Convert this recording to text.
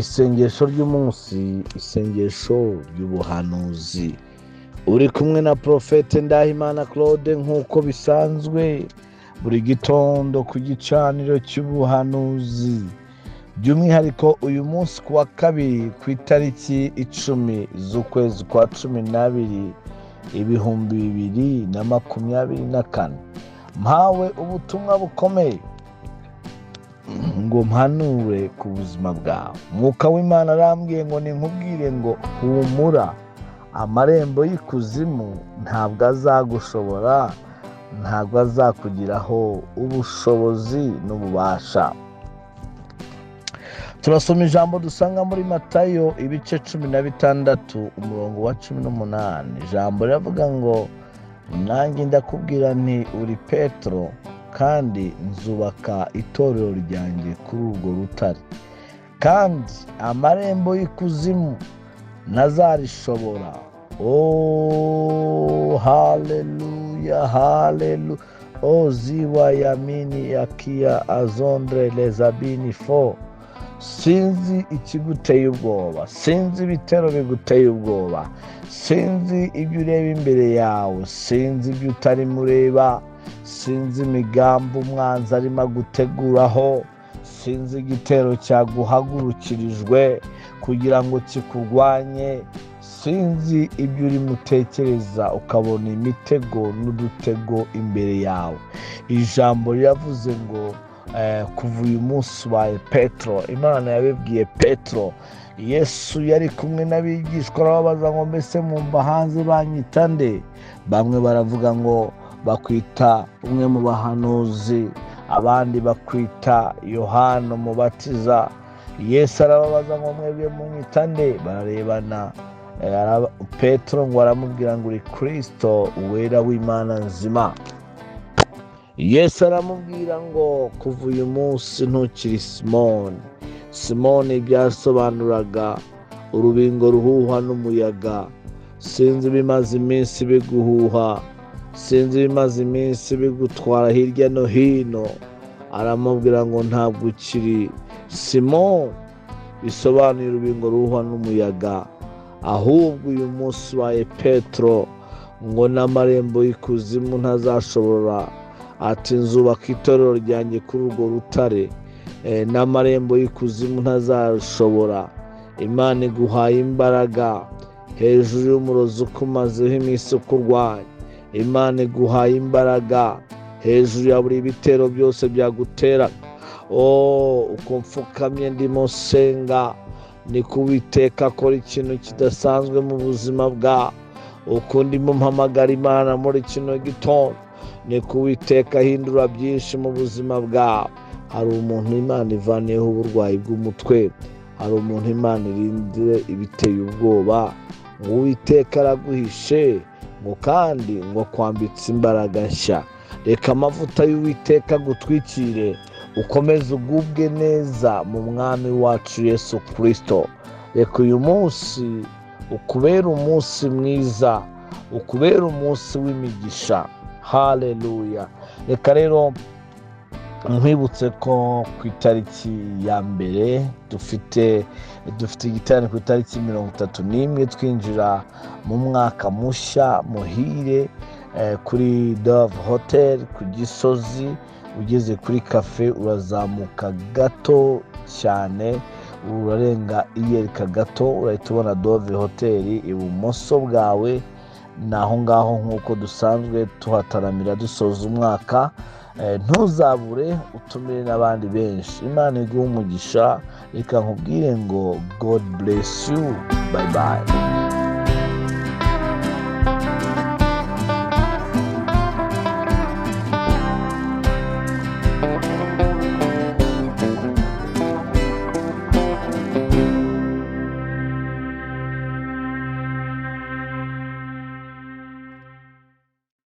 Isengesho ry'umunsi, isengesho ry'ubuhanuzi. Uri kumwe na Porofete Ndahimana Claude nk'uko bisanzwe buri gitondo ku gicaniro cy'ubuhanuzi. By'umwihariko uyu munsi ku wa kabiri, ku itariki 10 z'ukwezi kwa 12, 2024, mpawe ubutumwa bukomeye ngo mpanure ku buzima bwawe. Mwuka w'Imana arambwiye ngo ninkubwire ngo humura, amarembo y'ikuzimu ntabwo azagushobora, ntabwo azakugiraho ubushobozi n'ububasha. Turasoma ijambo dusanga muri Matayo ibice 16, umurongo wa 18. Ijambo riravuga ngo: "Nanjye ndakubwira nti uri Petero, kandi nzubaka itorero ryanjye kuri urwo rutare, kandi amarembo y'ikuzimu ntazarishobora." Oh, haleluya, haleluya! O ziwa yamini yakiya azondre lezabini fo. Sinzi ikiguteye ubwoba, sinzi ibitero biguteye ubwoba, sinzi ibyo ureba imbere yawe, sinzi ibyo utarimo ureba, sinzi imigambi umwanzi arimo aguteguraho, sinzi igitero cyaguhagurukirijwe kugira ngo kikurwanye, sinzi ibyo urimo utekereza ukabona imitego n'udutego imbere yawe. Ijambo riravuze ngo kuva uyu munsi ubaye Petero. Imana yabibwiye Petero. Yesu yari kumwe n'abigishwa, arababaza ngo: "Mbese mwumva hanze banyita nde?" Bamwe baravuga ngo bakwita umwe mu bahanuzi, abandi bakwita Yohana Umubatiza. Yesu arababaza ngo: "Mwebwe munyita nde?" Bararebana. Petero ngo aramubwira ngo: "Uri Kirisito, Uwera w'Imana nzima." Yesu aramubwira ngo: "Kuva uyu munsi ntukiri Simoni." Simoni byasobanuraga urubingo ruhuhwa n'umuyaga. Sinzi ibimaze iminsi biguhuha, sinzi ibimaze iminsi bigutwara hirya no hino. Aramubwira ngo: "Ntabwo ukiri Simoni," bisobanuye urubingo ruhuhwa n'umuyaga, "ahubwo uyu munsi ubaye Petero," ngo n'amarembo y'ikuzimu ntazashobora. Ati: "Nzubaka itorero ryanjye kuri urwo rutare, n'amarembo y'ikuzimu ntazashobora." Imana iguhaye imbaraga hejuru y'umurozi ukumazeho iminsi ukurwanya. Imana iguhaye imbaraga hejuru ya buri bitero byose byagutera. Oh, uko mfukamye ndimo senga, ni ko Uwiteka akora ikintu kidasanzwe mu buzima bwawe. Uko ndimo mpamagara Imana muri kino gitondo, ni ko Uwiteka ahindura byinshi mu buzima bwawe. Hari umuntu Imana ivaniyeho uburwayi bw'umutwe, hari umuntu Imana irindire ibiteye ubwoba. Ngo Uwiteka araguhishe, ngo kandi ngo kwambitse imbaraga nshya. Reka amavuta y'Uwiteka agutwikire, ukomeze ugubwe neza mu Mwami wacu Yesu Kirisito. Reka uyu munsi ukubere umunsi mwiza, ukubere umunsi w'imigisha. Haleluya! Reka rero nkwibutse ko ku itariki ya 1 dufite igiterane. Ku itariki 31 twinjira mu mwaka mushya muhire, kuri Dove Hotel ku Gisozi. Ugeze kuri kafe urazamuka gato cyane, urarenga iyereka gato, urahita ubona Dove Hotel ibumoso bwawe. Ni aho ngaho nk'uko dusanzwe tuhataramira dusoza umwaka. Ntuzabure, utumire n'abandi benshi. Imana iguhe umugisha. Reka nkubwire ngo God bless you, bye bye.